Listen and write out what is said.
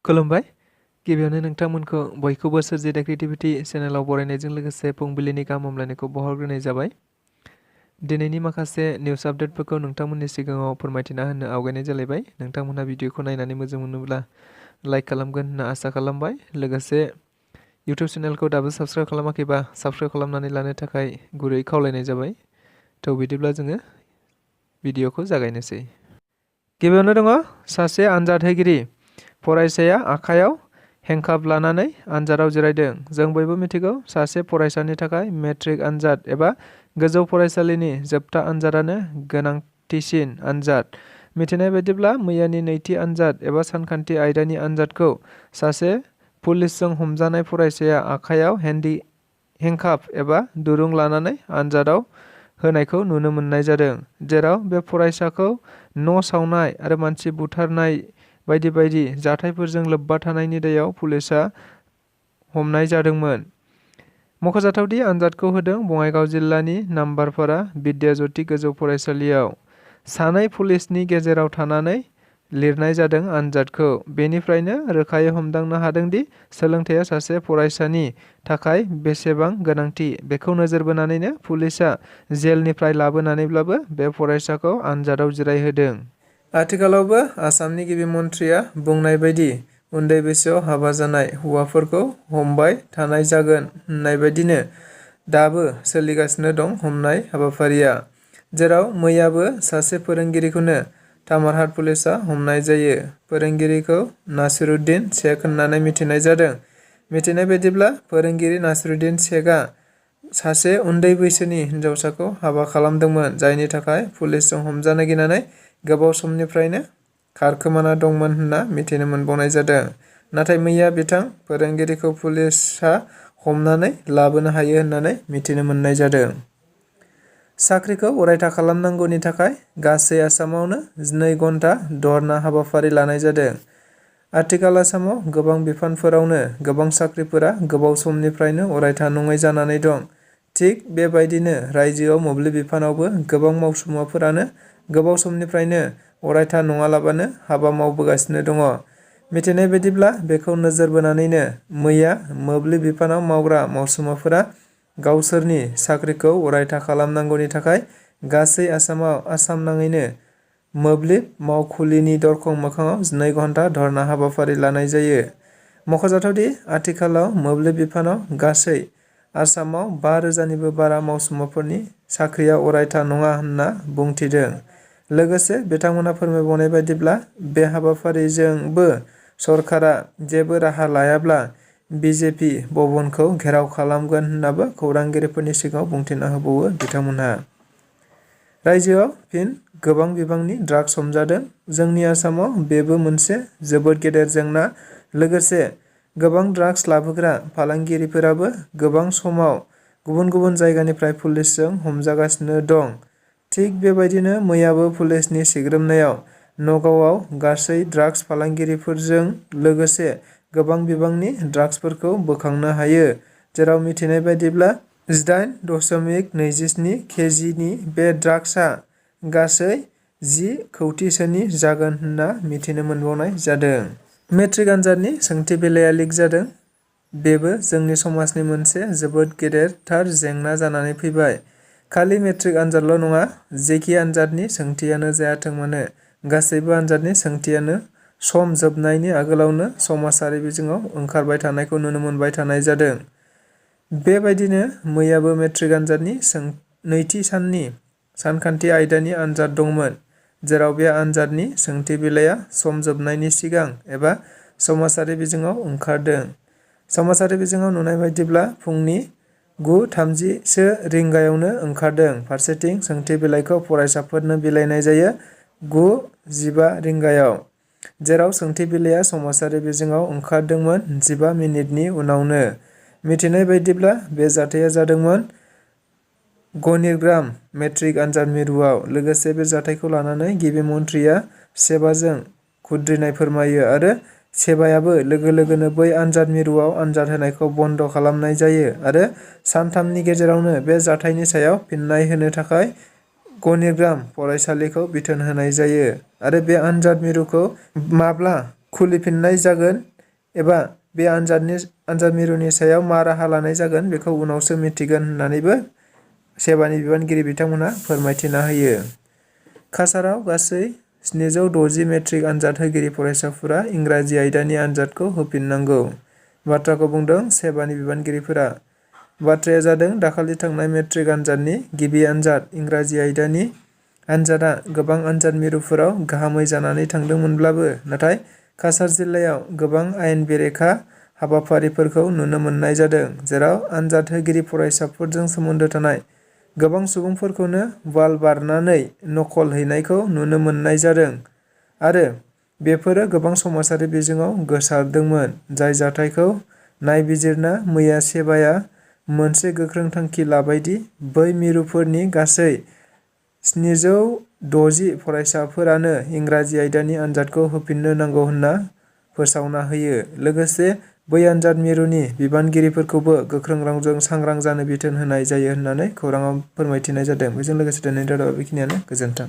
खुलुमबाय गिबियावनो नोंथांमोनखौ बयखौबो सोरजिदा क्रिएटिभिटी चेनेलाव बरायनायजों लोगोसे फुंबिलिनि गाहाम हामलायनायखौ बावहरग्रोनाय जाबाय। दिनैनि माखासे निउस आपडेटफोरखौ नोंथांमोननि सिगाङाव फोरमायथिना होनो आवगायनाय जालायबाय। नोंथांमोनहा भिडिअखौ नायनानै मोजां मोनोब्ला लाइक खालामगोन होनना आसा खालामबाय। लोगोसे इउटिउब चेनेलखौ दाबो साबस्क्राइब खालामाखैबा साबस्क्राइब खालामनानै लानो थाखाय गुरै खावलायनाय जाबाय। थ' बिदिब्ला जोङो भिडिअखौ जागायनोसै। गिबियावनो दङ सासे आनजाद होगिरि फरायसाया आखायाव हेंकाप लानानै आनजादाव जिरायदों। जों बयबो मिथिगौ सासे फरायसानि थाखाय मेट्रिक आनजाद एबा गोजौ फरायसालिनि जोबथा आनजादानो गोनांथिसिन आनजाद। मिथिनाय बायदिब्ला मैयानि नैथि आनजाद एबा सानखान्थि आयदानि आनजादखौ सासे पुलिसजों हमजानाय फरायसाया आखायाव हेंकाप एबा दुरुं लानानै आनजादाव होनायखौ नुनो मोननाय जादों, जेराव बे फरायसाखौ न' सावनाय आरो मानसि बुथारनाय बायदि बायदि जाथायफोरजों लोब्बा थानायनि दायाव पुलिसआ हमनाय जादोंमोन। मख'जाथावदि आनजादखौ होदों बङाइगाव जिल्लानि नाम्बारपारा बिद्याज्यति गोजौ फरायसालियाव। सानै पुलिसनि गेजेराव थानानै लिरनाय जादों आनजादखौ। बेनिफ्रायनो रोखायै हमदांनो हादोंदि सोलोंथाइया सासे फरायसानि थाखाय बेसेबां गोनांथि। बेखौ नोजोर बोनानैनो पुलिसआ जेलनिफ्राय लाबोनानैब्लाबो बे फरायसाखौ आनजादाव जिरायहोदों। आथिखालावबो आसामनि गिबि मन्थ्रिया बुंनाय बायदि उन्दै बैसोआव हाबा जानाय हौवाफोरखौ हमबाय थानाय जागोन होननाय बायदिनो दाबो सोलिगासिनो दं हमनाय हाबाफारिया, जेराव मैयाबो सासे फोरोंगिरिखौनो तामारहाट पुलिसआ हमनाय जायो। फोरोंगिरिखौ नासिरुद्दिन शेख होननानै मिथिनाय जादों। मिथिनाय बायदिब्ला फोरोंगिरि नासिरुद्दिन शेखआ सासे उन्दै बैसोनि हिन्जावसाखौ हाबा खालामदोंमोन, जायनि थाखाय पुलिसजों हमजानो गिनानै गोबाव समनिफ्रायनो खारखोमाना दंमोन होनना मिथिनो मोनबावनाय जादों। नाथाय मैया बिथां फोरोंगिरिखौ पुलिसआ हमनानै लाबोनो हायो होननानै मिथिनो मोननाय जादों। साख्रिखौ अरायथा खालामनांगौनि थाखाय गासै आसामावनो 2 घन्टा धर्ना हाबाफारि लानाय जादों। आथिखाल आसामाव गोबां बिफानफोरावनो गोबां साख्रिफोरा गोबाव समनिफ्रायनो अरायथा नङै जानानै दं। थिग बेबायदिनो रायजोआव मोब्लिब बिफानावबो गोबां मावसुमाफोरानो गोबाव समनिफ्रायनो अरायथा नङालाबानो हाबा मावबोगासिनो दङ। मिथिनाय बायदिब्ला बेखौ नोजोर बोनानैनो मैया मोब्लिब बिफानाव मावग्रा मावसुमाफोरा गावसोरनि साख्रिखौ अरायथा खालामनांगौनि थाखाय गासै आसामाव आसाम नाङैनो मोब्लिब मावखुलिनि दरखं मोखाङाव 2 घन्टा धर्ना हाबाफारि लानाय जायो। मख'जाथावदि आथिखालाव मोब्लिब बिफानाव गासै आसामाव 5,000निबो बारा मावसुमाफोरनि साख्रिया अरायथा नङा होनना बुंथिदों। लोगोसे बिथांमोनहा फोरमायबावनाय बायदिब्ला बे हाबाफारिजोंबो सरकारा जेबो राहा लायाब्ला बिजेपि भवनखौ घेराव खालामगोन होननाबो खौरांगिरिफोरनि सिगाङाव बुंथिना होबावो बिथांमोनहा। रायजोआव फिन गोबां बिबांनि ड्राग्स हमजादों। जोंनि आसामाव बेबो मोनसे जोबोद गेदेर जेंना। लोगोसे गोबां ड्राग्स लाबोग्रा फालांगिरिफोराबो गोबां समाव गुबुन गुबुन जायगानिफ्राय पुलिसजों हमजागासिनो दं। थिग बेबायदिनो मैयाबो पुलिसनि सिग्रोमनायाव नगावआव गासै ड्राग्स फालांगिरिफोरजों लोगोसे गोबां बिबांनि ड्राग्सफोरखौ बोखांनो हायो, जेराव मिथिनाय बायदिब्ला 18.27 केजिनि बे ड्राग्सआ गासै 10 कौटिसोनि जागोन होनना मिथिनो मोनबावनाय जादों। मेट्रिक आनजादनि सोंथि बिलाइया लिक जादों। बेबो जोंनि समाजनि मोनसे जोबोद गेदेरथार जेंना जानानै फैबाय। खालि मेट्रिक आनजादल' नङा, जेखि आनजादनि सोंथियानो जायाथों मानो गासैबो आनजादनि सोंथियानो सम जोबनायनि आगोलावनो समाजारि बिजोङाव ओंखारबाय थानायखौ नुनो मोनबाय थानाय जादों। बेबायदिनो मैयाबो मेट्रिक आनजादनि नैथि साननि सानखान्थि आयदानि आनजाद दंमोन, जेराव बे आनजादनि सोंथि बिलाइया सम जोबनायनि सिगां एबा समाजारि बिजोङाव ओंखारदों। समाजारि बिजोङाव नुनाय बायदिब्ला फुंनि 9:30 रिंगायावनो ओंखारदों। फारसेथिं सोंथि बिलाइखौ फरायसाफोरनो बिलाइनाय जायो 9:15 रिंगायाव, जेराव सोंथि बिलाइया समाजारि बिजोङाव ओंखारदोंमोन 15 मिनिटनि उनावनो। मिथिनाय बायदिब्ला बे जाथाया जादोंमोन गनिरग्राम मेट्रिक आनजाद मिरुआव। लोगोसे बे जाथायखौ लानानै गिबि मन्थ्रिया सेबाजों खुद्रिनाय फोरमायो आरो सेबायाबो लोगो लोगोनो बै आनजाद मिरुआव आनजाद होनायखौ बन्द' खालामनाय जायो आरो सानथामनि गेजेरावनो बे जाथायनि सायाव फिननाय होनो थाखाय गनिरग्राम फरायसालिखौ बिथोन होनाय जायो आरो बे आनजाद मिरुखौ माब्ला खुलिफिननाय जागोन एबा बे आनजाद मिरुनि सायाव मा राहा लानाय जागोन बेखौ उनावसो मिथिगोन होननानैबो सेबानि बिबानगिरि बिथांमोनहा फोरमायथिना होयो। काछाराव गासै 760 मेट्रिक आनजाद होगिरि फरायसाफोरा इंराजि आयदानि आनजादखौ होफिननांगौ बाथ्राखौ बुंदों सेबानि बिबानगिरिफोरा। बाथ्राया जादों दाखालि थांनाय मेट्रिक आनजादनि गिबि आनजाद इंराजि आयदानि आनजादा गोबां आनजाद मिरुफोराव गाहामै जानानै थांदोंमोनब्लाबो नाथाय काछार जिल्लायाव गोबां आयेन बेरेखा हाबाफारिफोरखौ नुनो मोननाय जादों, जेराव आनजाद होगिरि फरायसाफोरजों सोमोन्दो थानाय गोबां सुबुंफोरखौनो वाल बारनानै नकल हैनायखौ नुनो मोननाय जादों आरो बेफोरो गोबां समाजारि बिजोङाव गोसारदोंमोन। जाय जाथायखौ नायबिजिरना मैया सेबाया मोनसे गोख्रों थांखि लाबायदि बै मिरुफोरनि गासै 760 फरायसाफोरानो इंराजि आयदानि आनजादखौ होफिननो नांगौ होनना फोसावना होयो। लोगोसे बै आनजाद मिरुनि बिबानगिरिफोरखौबो गोख्रों रावजों सांग्रां जानो बिथोन होनाय जायो होननानै खौराङाव फोरमायथिनाय जादों। बेजों लोगोसे दिनैनि रादाबा बेखिनियानो। गोजोन्थों।